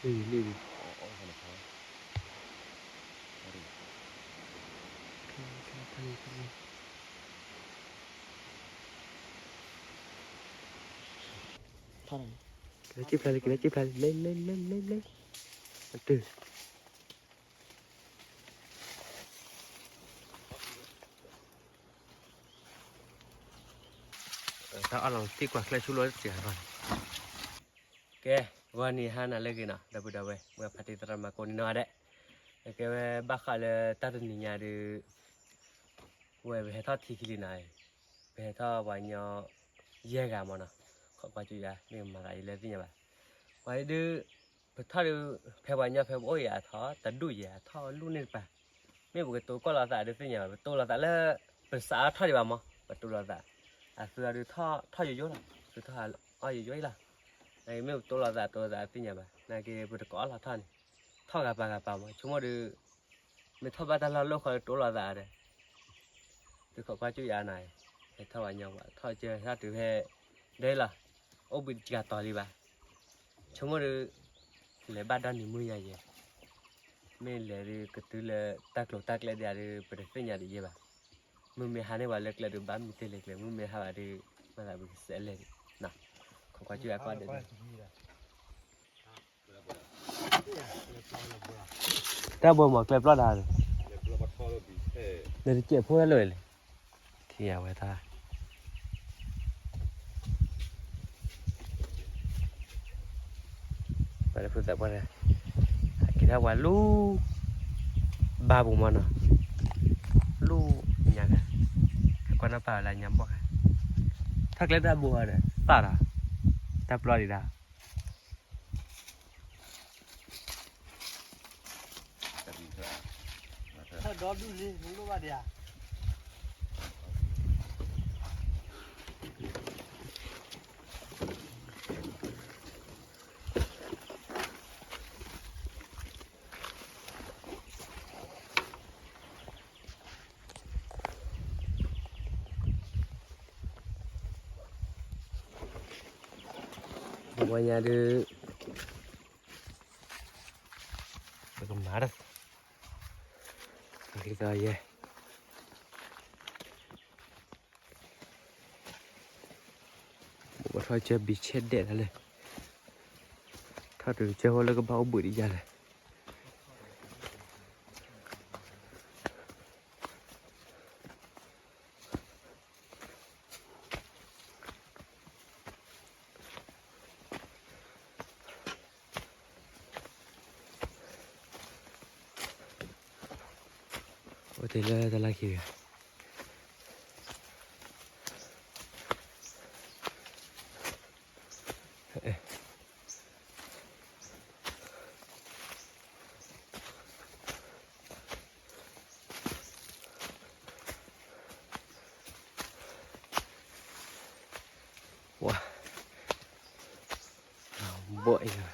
လံလံ က့ၤလၢက့ၤဖျါလံ က့ၤလၢက့ၤဖျါလံ လဲၤ လဲၤ လဲၤ လဲၤ လဲၤ အတု တၢ်အီၣ်လီၤသံကွၢ်ချၢဆူလီၤတစဲးလီၤ. ကဲ, ဂီၤနံၤဟါနၤလၢအဂ့ၤနီၤ ဒီပုၢ်ဒီဝဲၢ် မုၢ်ဖါတံၢ်သရၣ်သမါကိးနံၤနီၢ်ဂၤဒဲး, ကဲဝဲဘၣ်ဃးလၢတၢ်တနံၤညါဒီး ဝဲပဟဲထီၣ်ထံခံလံနီၤ, ပဟဲထီၣ်ပှၤညီ ယဲၢ်ဂၤမးနီၤ, ခိးကွၢ်ကၠူၣ်ယၤ မ့ၢ်မၤသးအံၤလၢသ့ၣ်ညါဘၣ်, ပှၤဒုး ပထီၣ်ဒုး ဖဲပှၤညီဖဲပအိၣ်ယၤအထီၣ် တဒူၣ်ယဲၤအထီၣ်လူၢ်န့ၣ်တပၤ, မ့ၢ်ပကတိၤကီၢ်လီၤသးဒုးသ့ၣ်ညါဘၣ်, ပတိၤလီၤသးလၢ ပစးအါထီၣ်ဒံးဘၣ်မး, ပတိၤလီၤသး, အသုအဒုးထီၣ်ယိယိလီၤ, သုထီၣ်အီၣ်ယိယိလီၤ, မ့ၢ်ပတိၤလီၤသးတိၤလီၤသးသ့ၣ်ညါဘၣ်, နာ်က့ပတကအီၣ်လီၤထီၣ်န့ၣ်, ထီၣ်ဂၤပၤဂၤပၤမး, ဆိကမိၣ်ဒုး မ့ၢ်ထီၣ်ဘၣ်တၢ်လီၢ်လီၢ်ဃီလၢတိၤလီၤသးဒီး သုခိးကွၢ်ကၠူၣ်ယၤနၤ, ဟဲထီၣ်ဝဲညီဝဲ ထီၣ်ကၢဟဲတုၤဖဲ ဒဲလီၤ, အိၣ်ဘှံးတကၤတီၤလံဘၣ်, ဆိကမိၣ်ဒုး လဲၤဘၣ်ဒီနံၤမုၢ်ညါယဲၤ, မ့ၢ်လဲၤဒုးကတုၤလၢတၢ်ကျိၤတၢ်ကျဲဒံးဒုး ပတသ့ၣ်ညါဒံးယဲၤဘၣ်, မုၢ်မ့ၢ်ဟါန့ၢ်ပှၤလၢကျဲဒုးဘၣ်မုၢ်တ့ၢ်လၢကျဲ, မုၢ်မ့ၢ်ဟါဘၣ်ဒုး မၤသးပကစးလဲၣ်ဒံး, ခိးကွၢ်ကၠူၣ်ယၤကွၢ်ဒီး တၢ်ဘိမးကျဲပျီဒၣ်, နတစဲးဖိတၢ်လၢာ်လဲၣ်, ထံၣ်ယၤဝဲတၢ်, ပှၤလၢဖိသၣ်ပှၢ်တဂၤ, ဟဲက့ၤထီၣ်ပှၤလူၤ ဘါပူၤမးနီၤ, လူၤညါဂၤ, ကွၢ်နီၣ်ပာ်ဝဲလၢညါဘီၣ်ဂၤ, ထီၣ်ကျဲတၢ်ဘိဒီး သၣ်ဒီး, တၢ်ပျီဒံးဒၣ် ဒီဒူၣ်လံ မလိၣ်ဘၣ်ဒံးဧါ. ပဝဲညါဒုး ပကမၤတၢ် ယဲ ပထီၣ်ကၢဘံးဆဲးဒဲးတၢ်လဲၣ်, ထီၣ်တုၤကၢဃိလၢကဘၣ်အိၣ်ဘှံးဒံးယၤလဲၣ်. အိၣ်တ့ၢ်လၢတၢ်လီၢ်ခံဂၤ ဝါ, ဘီၣ်အံၤ,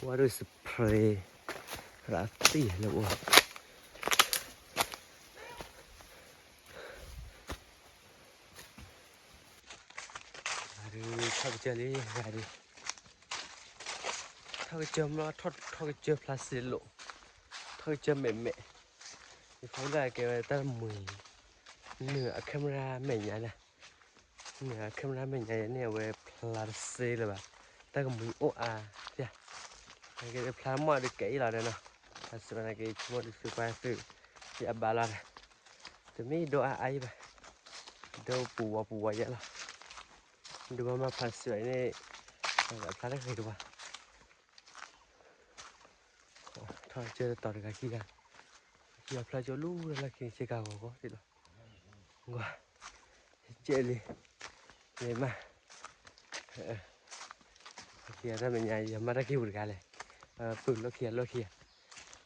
ဝါဒိၣ်စဖရ့, ရၣ်သံလၢအိၣ်, ထီၣ်ကစၢၢ်လံ, ထီၣ်ကစၢၢ်မး, ထီၣ်ကစၢၢ်ဖျါစ့လိာ်, ထီၣ်ကစၢၢ်မဲာ်မဲာ်, ယဖီလာ်ကဲဝဲတၢ်မှံၤ, နုာ်အ camera မဲာ်ညါလၢ နုာ်အ camera မဲာ်ညါယဲန့ၣ် အဝဲဖျါတစ့လၢၤဘၣ်, တၢ်ကမှံၤအိၣ်အါ, ဖျါ, နကဖျါမီၢ်ဒုးကဲအံၤလီၤဒီးနီၤ, ဖျါစ့ဘၣ်နကဆိကမိၣ်ဒုးသုကွၢ်သု, ယအဘၣ်လီၤဒီး, တမ့ၢ်ဒိအါအါအံၤဘၣ်, ဒိပူၤဝီပူၤဝီယဲလီၤ, ဒုးမၤမၤဖျါစ့ဘၣ်အံၤန့ၣ်, ဖျါတဂ့ၤတဝါ ထီၣ်ကၢတတီၤတဂၤခံဂၤ, ခံဂၤဖျါကၠိလူၤလၢခံဆ့ကၤဂီၤဂီၤဒ်လီၤ, ကွၢ်, ကဲလံ, လဲၤမး, ခံဂၤတၢ်မဲာ်ညါ ယမၤတၢ်ခံပူၤတဂၤလဲၣ်, ပုၢ်လီၢ်ခံဂၤလီၢ်ခံဂၤ,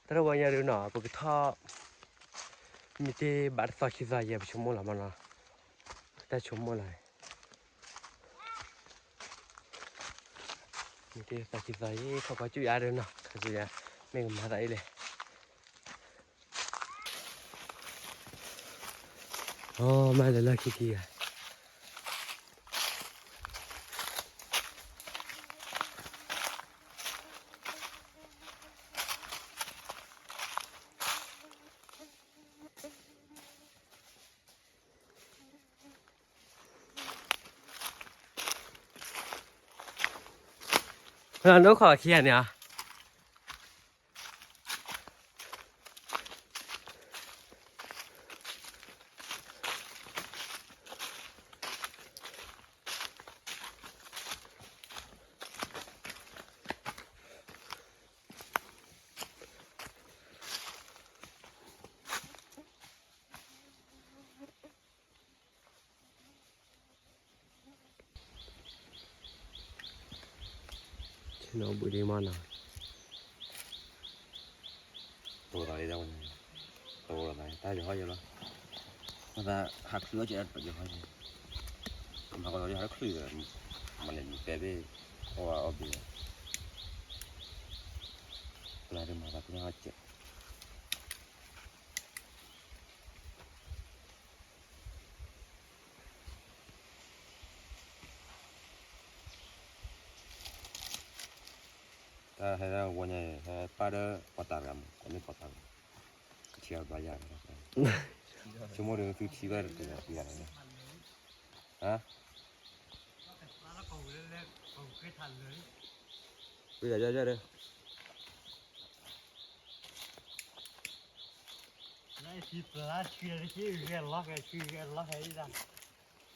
တၢ်တဝီညါဒုးနီၤ ပကထီၣ်, မ့ၢ်တ့ၢ်ဘၣ်တသီခံသီယဲ ပဆိကမိၣ်လီၤမးနီၤ, တၢ်ဆိကမိၣ်လီၤ မ့ၢ်တသီခံသီယဲ ခိးကွၢ်ကၠူၣ်ယၤဒီးနီၤ ခါဆူညါ မ့ၢ်ကမၤသးအံၤလဲၣ်. အိ မ့ၢ်လၢလီၢ်ခံခံဂၤ တၢ် နအိၣ်ခိးခံဂၤန့ၣ်ဧါ. ဆ့ၣ်နီၤဘုးဒံးမးနီၤ, တိၢ်သးလံတၢ်ဝဲန့ၣ်, တိၢ်သးတၢ်ယဟီယလီၤ, မ့ၢ်သးဟးချုးအီၣ်ကဲတၢ်ယဟီယ, မၤကီးလီၤဒ်ဟးချုးဒီး, မၤလဲၤမံၤပဲဘ့ၣ်, အီၣ်ဝဲအီၣ်ဘ့ၣ်, လၢဒ်မၤသးကန့ၢ်ဟီကဲ တၢ်ဟဲဒၣ်ဝီညါအံၤ ဟဲပၢ်ဒီးပှၤတၢ်တဂၤမး, ကိးန့ၢ်ပှၤတၢ်တဂၤ, ကထံၣ်အဘၣ်ယၤ, ဆိကမိၣ်ဒီးသုထံၣ်ဘၣ်တတုၤလီၤသံယၤလီၤ, ဟါ, ဝံသးယီယီဒီး လၢထံပျၢ်ဆံဂဲၤလီၤဂဲၤဆံဂဲၤလီၤဂဲၤအံၤဒၣ် အိၣ်ခိးဖိသးတုၤလံနီ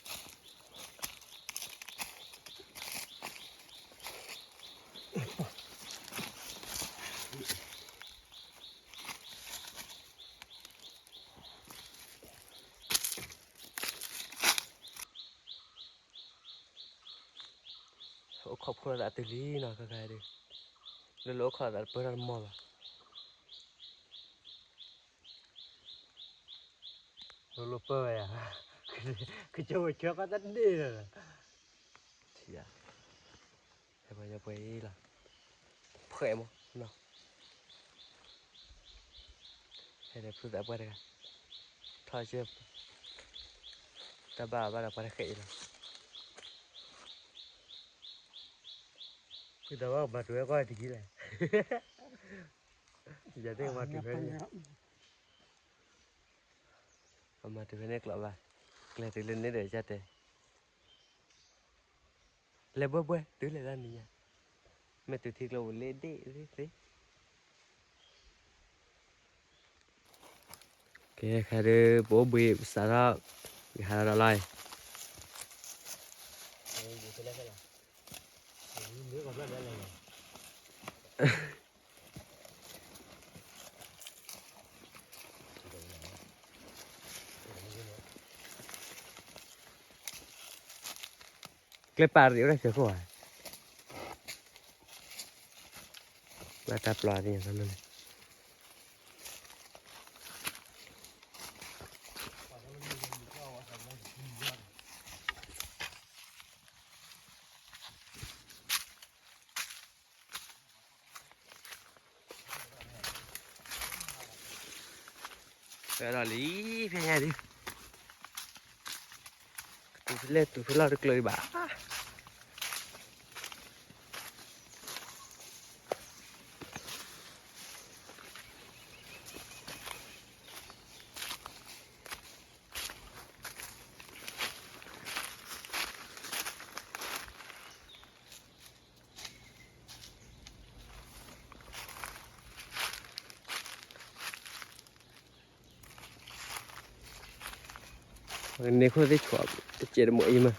ၤ ခဲခါဒုး, လၢလၢအိၣ်ခိးသးတပၢၢ်ထီၣ်တမီၢ်ဘၣ်, လိၤလိၤပၢၢ်ဝဲယၤ, ကစၢၢ်ဝဲဆၢကီၢ်တဒ့ၣ်လၢ, ထံၣ်ယၤ, ဟဲပှၤညီပှဲၤအံၤလီၤ, ဖှဲးမးနီၤ, ဟဲဒီးဖုသးပှၢ်တဂၤ, ထီၣ်ကၢ, တၢ်ဘၣ်အဘၣ်ဒီးပှၤတဃဲးအံၤလီၤ, ဖုသးပှၢ်မၤတုၤဝဲကီၢ်တကံလဲၣ်, ယၤသ့ၣ်မၤတုၤဖဲန့ၣ် အမၤတုၤဖဲန့ၣ်ကျိးဘၣ်, ကျဲတုၤလၢန့ၣ်ဒီးယတဲ, လဲၤဘှဲဘှဲတုၤလဲၤတၢ်နံၤညါ, မ့ၢ်တုၤထံကျိပူၤလ့ဒ့ၣ်လ့သ့, ကဲခါဒုး ပအိၣ်ဘှံးပစးထီၣ်, ယဟးလီၤဒီးလီၤအံၤ ကျဲပာ်ရံးအိၣ်တၢ်ဆၢခိၣ်ဧါ, ဘၣ်တၢ်ပျီသ့ၣ်ညါသးန့ၣ် ဒီးလံ ဖဲညါဒုး ကတုၤဖဲလဲၣ်တုၤဖဲလဲၣ်တကျၢၤဘၣ်. န့ၣ်ခိၣ်သ့ၣ်ဆွး တစဲးတမီၢ်အံၤမး. အ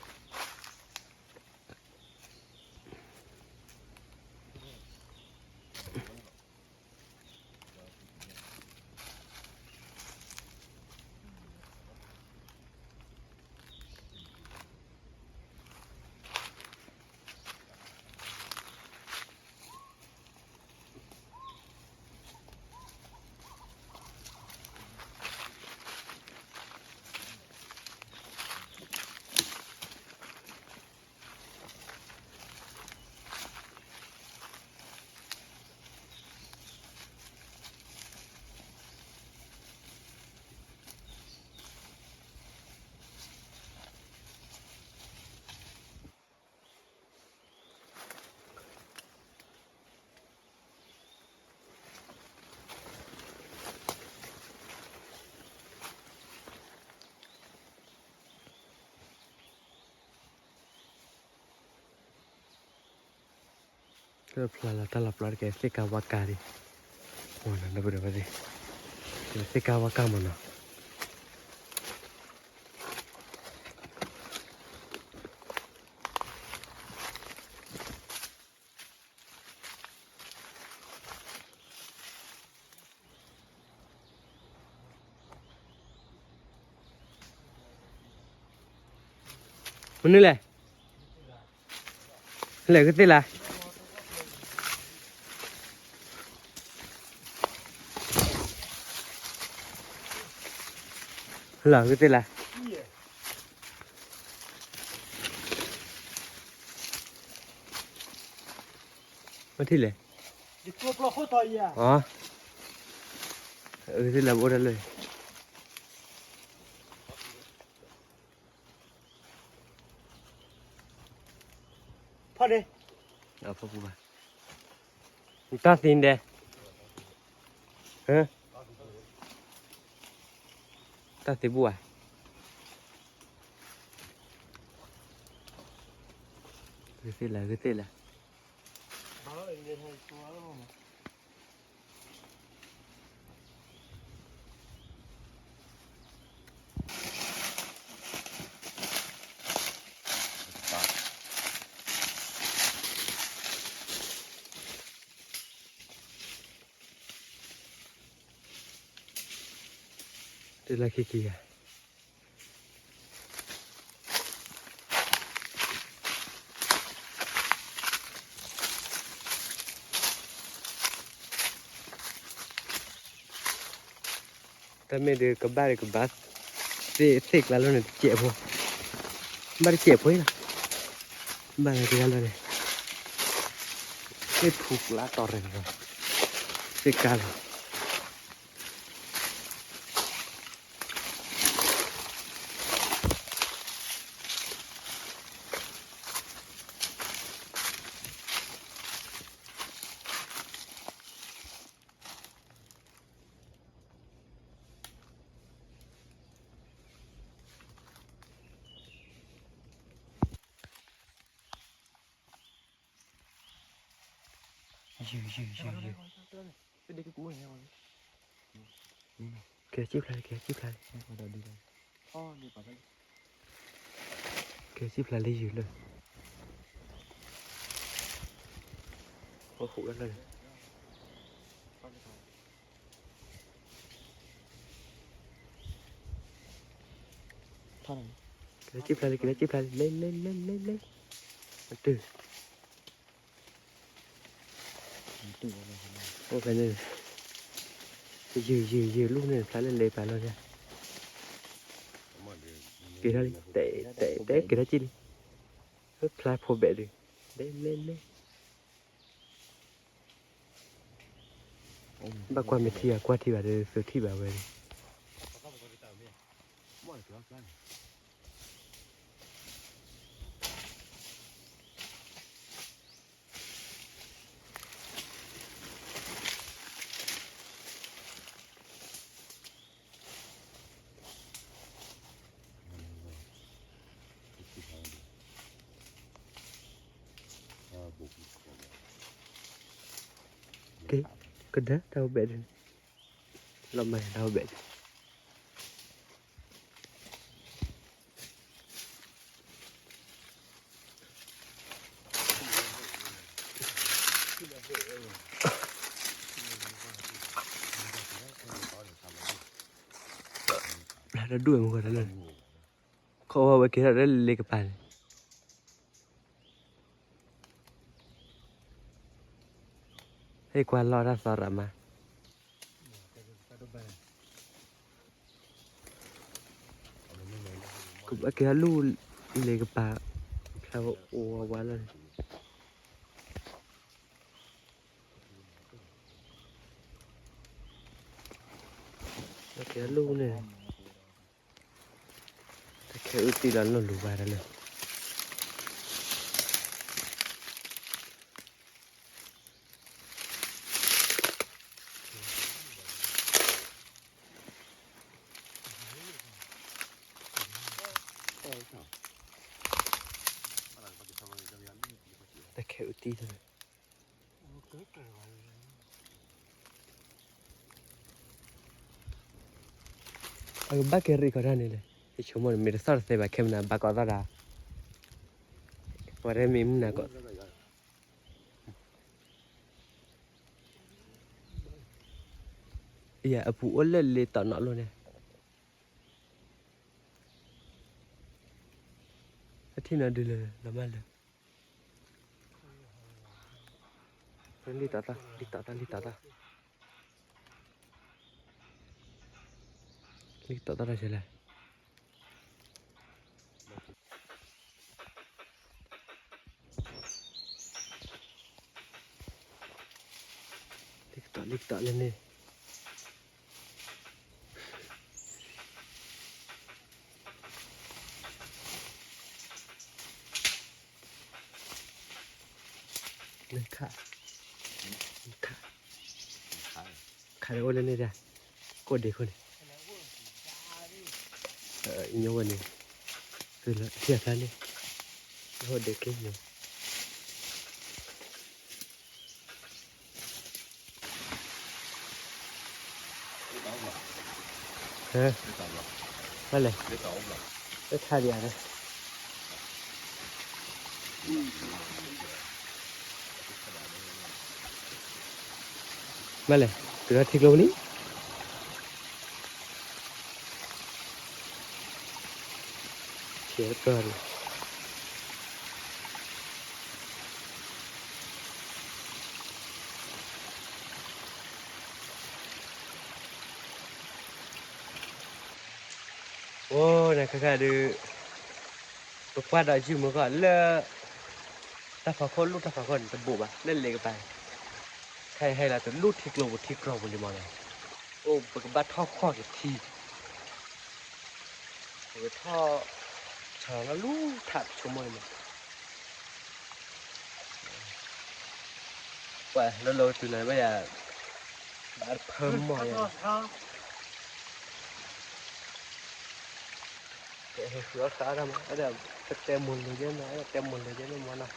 တဖျါလီၤတၢ်လီၤပျီတကဲ သ့ၣ်ကါဝါကါဒံး, မ့ၢ်နီၤ ဒီပုၢ်ဒီဝဲၢ်သ့ၣ်, သ့ၣ်ကါဝါကါမ့ၢ်နီၤ. မနုၤလဲၣ်, လဲၤဂုာ်သ့ၣ်လၢ်, လဲၤဂုာ်သ့ၣ်လၢ်, မထံၣ်လဲၣ်, ဂုာ်သ့ၣ်လၢ် ပအိၣ်တၢ်လၢ ဖီန့ၣ်, တၢ်သံဒဲး, တၢ်သံဘူၣ်ဧါ, ဂုာ်သ့ၣ်လၢ် ဂုာ်သ့ၣ်လၢ်. တုၤလၢခံက့ၤယၤ တၢ်မ့ၢ်ဒုးကဘၣ်ဒုးကဘၣ် သ့ၣ်သ့ၣ်ကျါလီၤန့ၣ် တစဲးဖိ, ဘၣ်တစဲးဖိလီၤ, ဘၣ်လီၤက့ၤလီၤန့ၣ်, သ့ၣ်ဖူကျါတီၤရဲၣ်လီၤ, သ့ၣ်ကါလီၤ. ယုၢ် ယုၢ် ယုၢ် ယုၢ်, ကဲ ကံၣ်ဖျါလံ ကဲ ကံၣ်ဖျါလံ, ကဲ ကံၣ်ဖျါလံ ယုၢ်လၢ, အိၣ်ဃုာ်လၢလၢန့ၣ် ကဲ ကံၣ်ဖျါလံ ကဲ ကံၣ်ဖျါလံ လဲၤ လဲၤ လဲၤ လဲၤ လဲၤ, အတုၤ အိၣ်ဖဲန့ၣ်, ယုၢ် ယုၢ် ယုၢ် လူၢ်န့ၣ် ဖျါလၢလဲၤပာ်လီၤယၤ, က့ၤထီၣ်လံ တဲ တဲ တဲ က့ၤထီၣ်ကံၣ်လံ, ဖျါဖိးဘဲးဒုး, လဲၤ လဲၤ လဲၤ ဘၣ်ကွၢ်မ့ၢ်ထံဘၣ် ကွၢ်ထံဘၣ်ဒီး သုးထံၣ်ဘၣ်ဝဲန့ၣ် ကဒၢတၢ်အိၣ်ဘဲးဒ်န့ၣ်, လီၤမၢ်တၢ်အိၣ်ဘဲးဒ်န့ၣ် တဒူၣ်မုၢ်ဂီၤတၢ်လၢာ်န့ၣ်, ခီဝဲက့ၤထီၣ်လၢလ့ကပၤန့ၣ်, ဟဲကွၢ်လီၤတၢ်သီရၣ်မး, ကဘၣ်က့ၤထီၣ်လူၢ်လ့ကပၤ, ဖျါဝဲအိၣ်ဝါဝါလီၤန့ၣ် ကဲလူၢ်န့ၣ်, တၢ်ခဲအုၣ်တံၢ်လီၤနီၢ်လူၤဘၣ်တၢ်လၢာ်, တၢ်ခဲအုၣ်တံၢ်လီၤ, အကဘၣ်ကဲရ့ၣ်ကီးတၢ်န့ၣ်လဲၣ်, ယဆိကမိၣ်န့ၣ် မ့ၢ်တသီၣ်တသဲဘၣ် ခဲမနၤ ဘၣ်ကီးသီၣ်တၢ်, ဝဲတမ့ၢ်မုၢ်နၤကီး, ယအပူၤအိၣ်လၢလ့တီၤနီၣ်လိၤန့ၣ်, အထံၣ်နီၤဒုးလၢလီၤမၢ်လၢ လံၣ်တီၤတၢ် လံၣ်တီၤတၢ် လံၣ်တီၤတၢ်, လံၣ်တီၤတၢ်တၢ်ဆဲးလဲၣ်, လံၣ်တီၤ လံၣ်တီၤလၢန့ၣ် လၢခါ, ခါ, ခါလၢအိၣ်လၢန့ၣ်ဒၣ်, ကိၣ်ဒ့ခိၣ်န့ၣ်, အံၤညါဝဲန့ၣ်, သုလၢအထံၣ်အဖျါန့ၣ်, ဟိၣ်ဒ့က့ၤညါ ဟဲ, မ့ၢ်လဲၣ်, တၢ်ထါဒံးဧါ, မ့ၢ်လဲၣ်, တုၤထီၣ်ထံကျိပူၤလံ. အိၣ်နၤခဲခါဒုး, ပပှၢ်ဒီးယုၢ်မုၢ်ဂီၢ်လၢ တၢ်ဖီခိၣ်လူၢ်တၢ်ဖီခိၣ်န့ၣ် တဘိးဘၣ် လၢလ့ကပၤန့ၣ်, ခဲအံၤဟဲလီၤတလူၢ်ထံကျိပူၤထံကျိပူၤလံမးနီၤ, အိၣ်ပကဘၣ်ထီၣ်ခီၣ်က့ၤထံ ပကထီၣ် ဆၢလီၤလူၢ်ထးဆိကမိၣ်န့ၣ်မး, ပှၤလၢလီၤကတုၤလီၤဘၣ်ယၤ, ဘၣ်တဖၢမီၢ်ယၤ, ကဟဲဃုအီၣ်သးအါဒၣ်မး, အဲၣ်ဒိးပတဲမိၢ်လၢယဲမး, အဲၣ်ဒိးတဲမိၢ်လၢယဲမးနီၤ,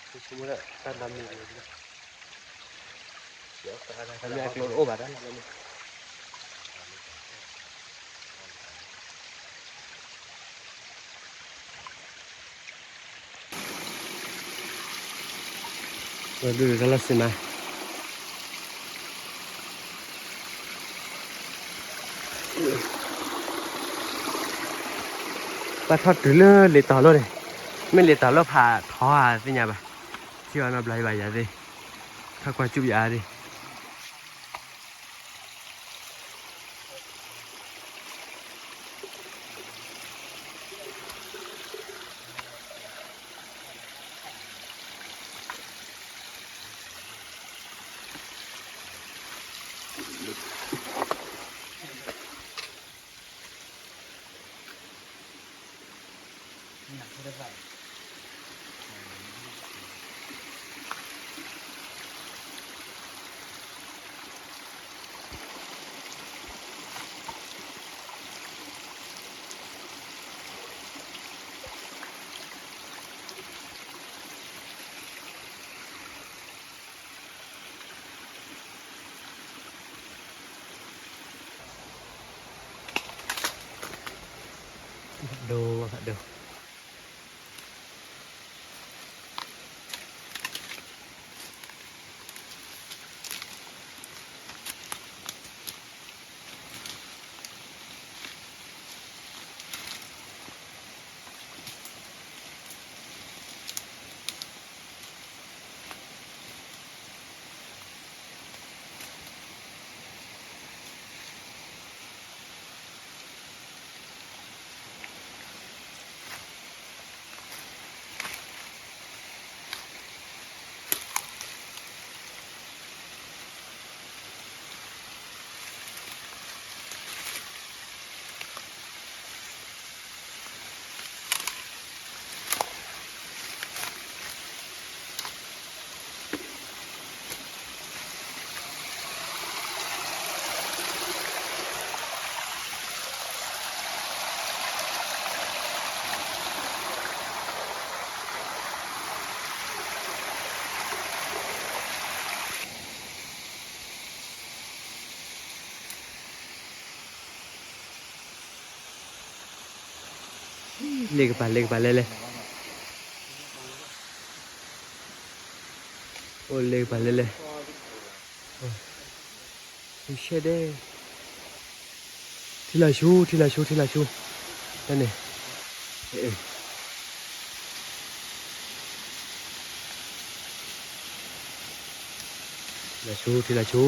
ဆိကမိၣ်ဒၣ်တၢ်လီၤမံၤလၢ မ့ၢ်အကျိတအိၣ်ဘၣ်တၢ်လီၤမံၤ, ဒုးတၢ်လီၢ်စံးမး ဘၣ်ထီၣ်တုၤလၢလ့ၤတီၤလိၤန့ၣ်, မ့ၢ်လ့ၤတီၤလိၤဖးထီဧါသ့ၣ်ညါဘၣ်, ထံၣ်အီၤနီတဘျီဘၣ်ယၤသ့ၣ်, ထီၣ်ကွၢ်စူၣ်ယၤဒၣ်. ဒိၣ်ဒိၣ်. လ့ၣ်ကပၤ လ့ၣ်ကပၤလဲၤလဲၤ, အိၣ်လ့ၣ်ကပၤလဲၤလဲၤ, ဆူၣ်ဆဲၣ်ဒဲး, ထံလီၤဆူ ထံလီၤဆူ ထံလီၤဆူ, န့ၣ် ထံလီၤဆူ ထံလီၤဆူ.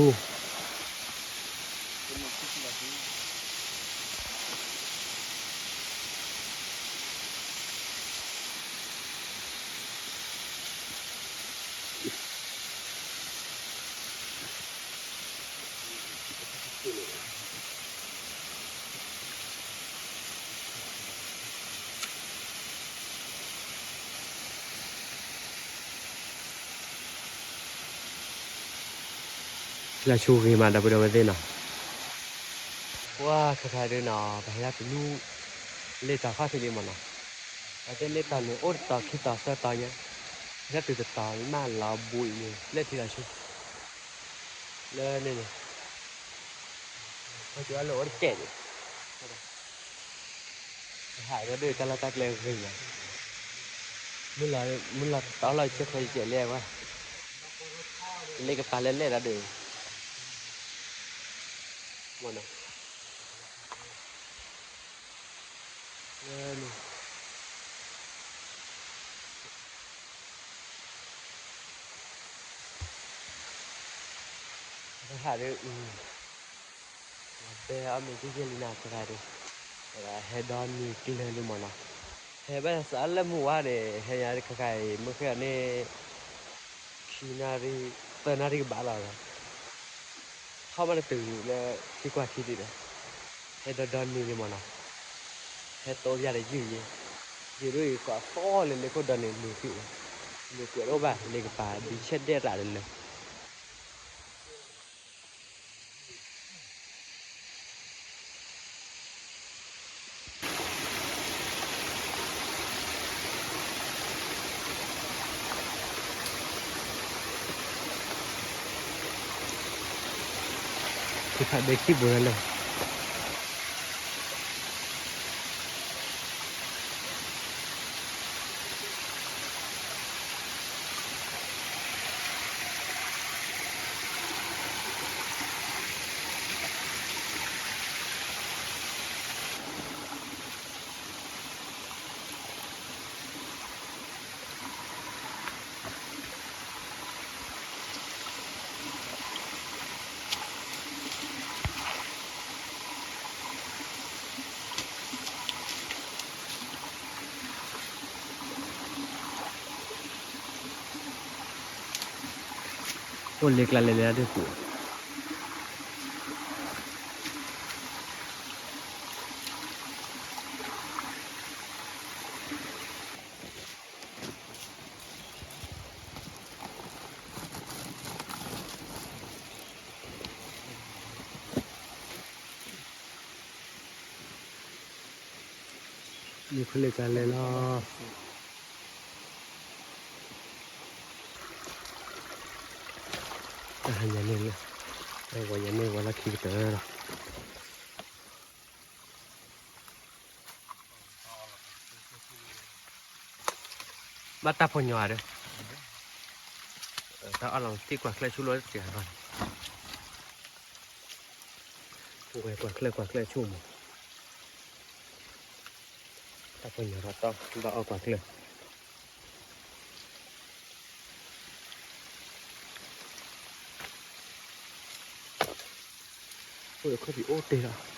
ထံလီၤဆူဂ့ၤမး ဒီပုၢ်ဒီဝဲၢ်သ့ၣ်နီၤ, ပှၤခဲခါဒုးနီၤ ပဟဲဒၣ်တနူ လ့ၣ်တီၤခီၣ်ထံးလံမးနီၤ, အသ့ၣ်လ့ၣ်တီၤန့ၣ် အိၣ်တတီၤခံတီၤသၢတီၤညါ, ဟဲဒၣ်တုၤတတီၤမးလီၤဘှံးအံၤန့ၣ် လၢထံလီၤဆူ, လၢန့ၣ်န့ၣ် ခီကၠိအလၢအိၣ်တကဲးန့ၣ်, ဟးဒီးတၢ်လီၢ်တၢ်ကျဲဂ့ၤညါ, မုၢ်လီၤ မုၢ်လီၤတီလီၤဆဲးခွဲးယဲၢ်လဲၣ်ဝဲ, လ့ၣ်ကပၤလဲၤလဲၤဒီးဒုး, မ့ၢ်နီၤ, လၢန့ၣ် ဟးဒီး ဘဲအီၣ်မ့ၤကယဲၢ်လံနၤခဲခါဒီး, ဟဲဒီနံၤကျၢၤလံမ့ၢ်နီၤ, ဟဲဘၣ်စးလၢမုၢ်ဝါန့ၣ် ဟဲယၤခဲခါအံၤ မ့ၢ်ဃ့အီၤန့ၣ် ခံနၣ်ရံၣ် သၢနၣ်ရံၣ်ကဘၣ်လီၤဒီး, ထီၣ်ဘၣ်တတုၤလၢခံကွၢ်ခံဒံးဒီး, ဟဲဒီဒီနံၤလံမ့ၢ်နီၤ, ဟဲတိယၤဒီးယုၢ်ယဲ, ယုၢ်ဒ်အံၤ ကီးသီလၢလ့ခိၣ်ဒီနံၤ နုာ်ကွံာ်လီၤ, နုာ်ကွံာ်တအိၣ်ဘၣ် လ့ၣ်ကပၤဒုးဆဲးဒဲးရးဒီးလၢ ဖုခးဘဲခံဘိလၢ အိၣ်လ့ကျါလဲၤလဲၤဒ်ပူၤ လ့ၣ်ဖဲလဲၤကျါလဲၤလီၤ တၢ်ဟါညါန့ၣ်လၢ ဝဲညါန့ၣ်ဝဲလီၢ်ခံကတၢၢ်လီၤ ဘၣ်တၢ်ဖိညီဧါဒီး တၢ်အီၣ်လီၤသ့ၣ်ကွၢ်ချၢၣ်ဆူၣ်လီၤတစဲးလီၤ ဝဲကွၢ်ချၢၣ်ကွၢ်ချၢၣ်ဆူၣ်မး တၢ်ဖိညီထီၣ်တီၢ် ဘၣ်အီၣ်ကွၢ်ချၢၣ် အိၣ်ခီၣ်ဖံးအိၣ်တ့ၢ်လီ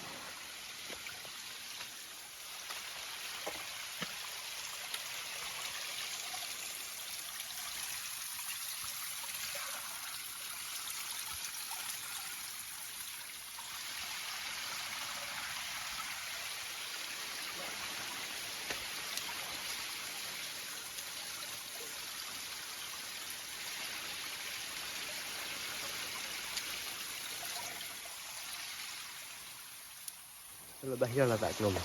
ၤ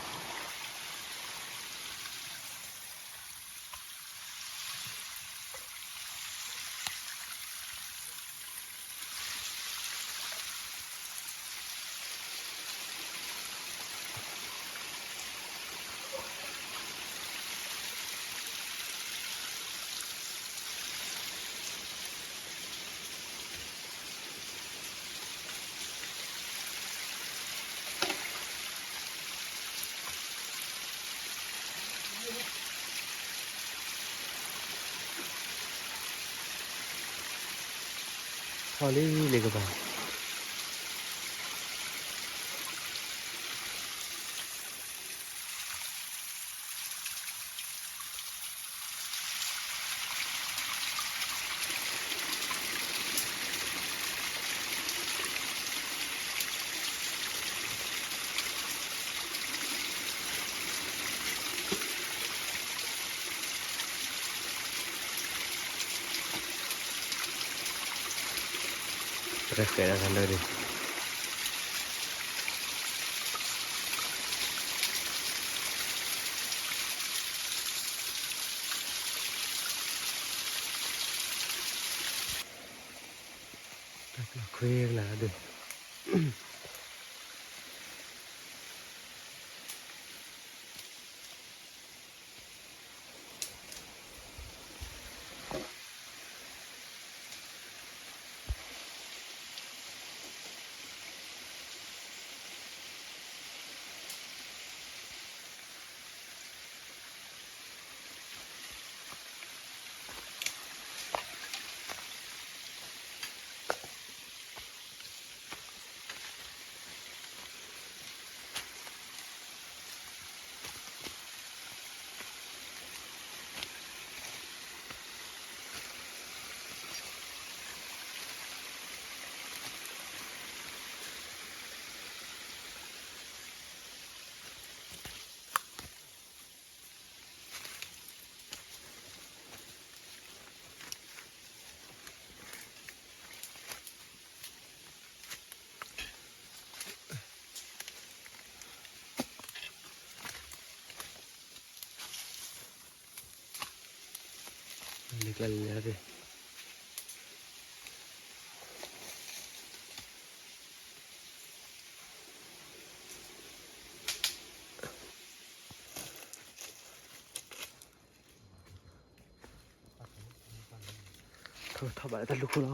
ထီၣ်လံလံကဘၣ် ပတဃဲးဒၣ်တၢ်လၢဒၣ် တၢ်ပျီခွဲကလါဒၣ် လၢကျါလၢ ထီၣ်ထီၣ်ဘၣ်လၢတၢ်လူၢ်ခိၣ်လီၤ.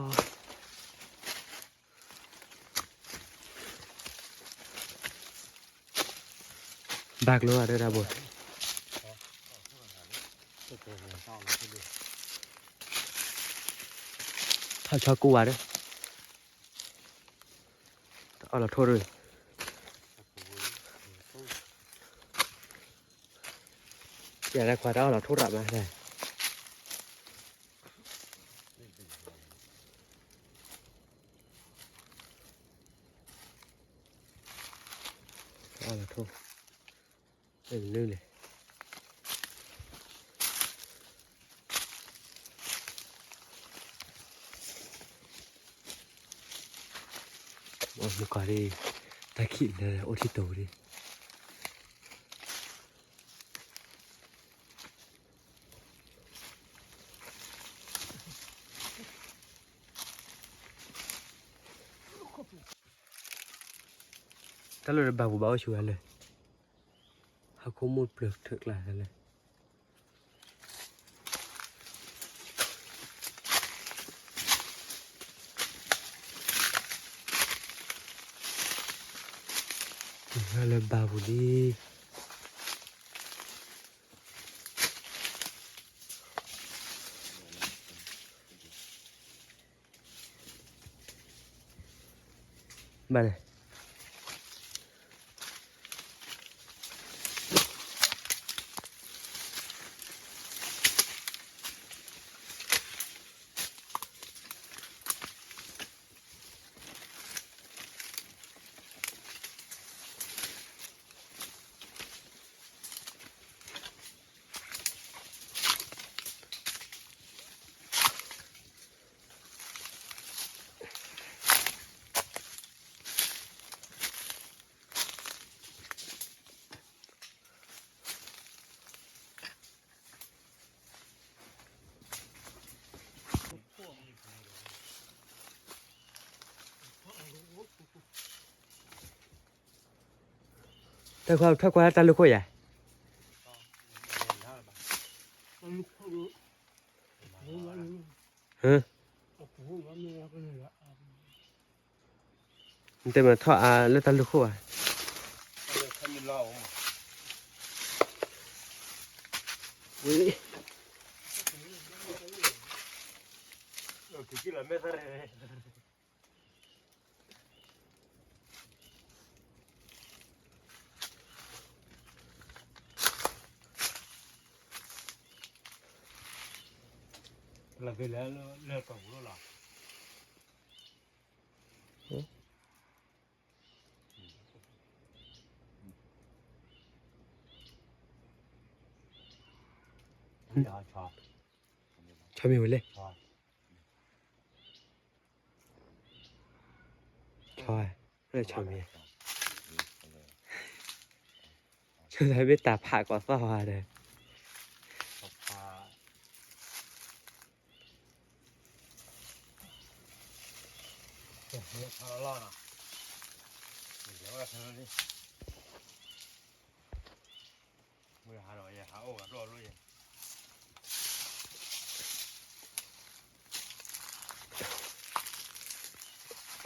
ဘၣ်ကျိၤဝဲဒၣ်တၢ်ဘိ, ထီၣ်ဆီကူဝါဒီး, တၢ်အီၣ်လီၤထိၣ်ဒီး, ယၤလၢခွါတၢ်အီၣ်လီၤထိၣ်ရၣ်မး, တၢ်အီၣ်လီၤထိၣ်, လၢလၢလဲၣ်. မုၣ်ကီၤဒၣ်, တၢ်ခံးလၢအိၣ်ထံတိၤဒၣ်. တၢ်လၢဘၣ်ပူၤဘၣ်အိၣ်ဆူၣ်ဝဲလၢ ဟီၣ်ခိၣ်မိၢ်ပျၢၤထၢၣ်ကျါလၢ လၢဘၣ်ပူၤလံ. ဘၣ်လဲၣ်. တၢ်ခွါထီၣ်ကွၢ်တၢ်လူၢ်ခိၣ်ယၤ, နတဲမ့ၢ်ထီၣ်အါလၢတၢ်လူၢ်ခိၣ်ဘၣ်. ဝဲ, က့ၤလီၤမဲာ်သၣ်ရဲၣ် လၢက့ၤလၢလၢကီၢ်ပူၤလီၤ. ဆီမ့ၢ်ဝဲလဲၣ်. ဆီ, ဆီမ့ၢ်, ဆိမ့ၢ်တၢ်ဖးကီးသီၣ်ဝဲဒီး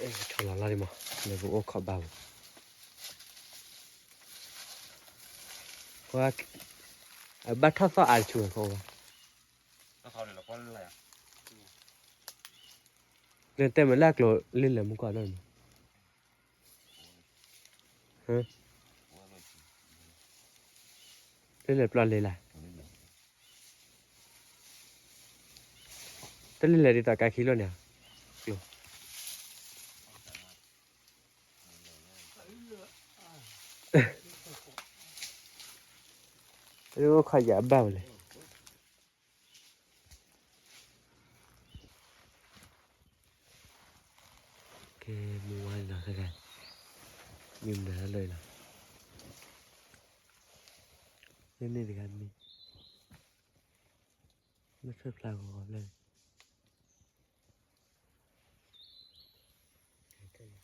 ဆီလီၤလီၤဒံးမး, နကအိၣ်ခိးဘၣ်ပူၤ, အဘၣ်ထီၣ်သီၣ်အါတဆူၣ်ဝဲကအိၣ်ဘၣ်, နတဲမ့ၢ်လၢအကျိၤလ့လဲၣ်မူကီၢ်နီၢ်န့ၣ်, လ့လဲၣ်ပျီလ့လၢ်, တလ့လဲၣ်ဒ်သိးကါခံလိၣ်န့ၣ်, အိၣ်ခိးယၤအဘၣ်ဝဲလဲၣ်. ကဲ မုၢ်ဝါလီၤခဲကါ, မ့ၢ်မနုၤလၢလီၤ, လၢန့ၣ်တဂၤမ့ၢ်, လၢထွဲဖျါဂီၤဂီၤဖျၢၣ်န့ၣ် လၢကိးသီၣ်,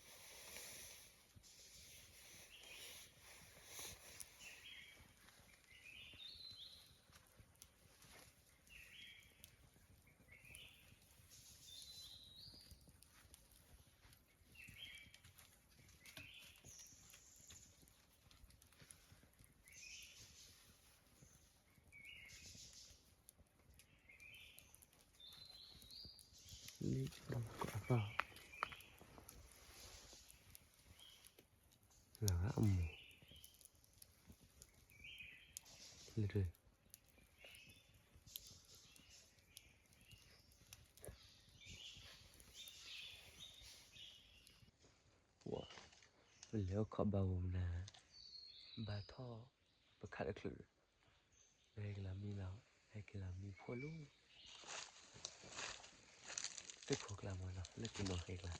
လၢအမိၢ်, လၢ ပှၤ, ပလဲၤအိၣ်ခိးဘၣ်ပူၤမနၤ, ဘၣ်ထီၣ်ပခးတချုး, ဟဲက့ၤလီၤမံလီၤ, ဟဲက့ၤလီၤမံဖိလူၤ, သ့ၣ်ခိၣ်ကျါမ့ၢ်နီၤ လၢက့ၤနီၣ်ဃဲကျါ,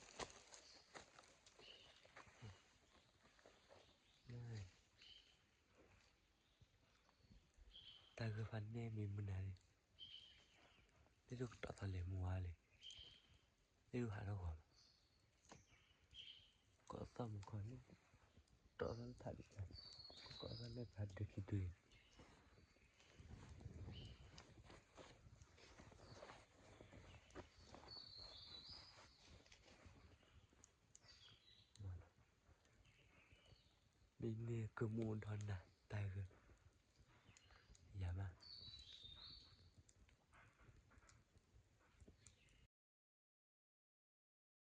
တၢ်ဂ့ၢ်ဖးန့ၣ်မ့ၢ်မနုၤလဲၣ်, လၢဒိၣ်ကတီၤသီလဲၤမူဝါလဲၣ်, လၢဒိၣ်ဟးထီၣ်ဂီၤမး, ကိးသီၣ်မူကီၢ်န့ၣ်, တီၣ်သီၣ်လၢဖးဒိၣ်, ကိးသီၣ်လၢဖးဒိၣ်ခံဒိၣ်အံၤ မ့ၢ်န့ၢ်ကမူၣ်ဒီးနၤတၢ်ဂ့ၢ်,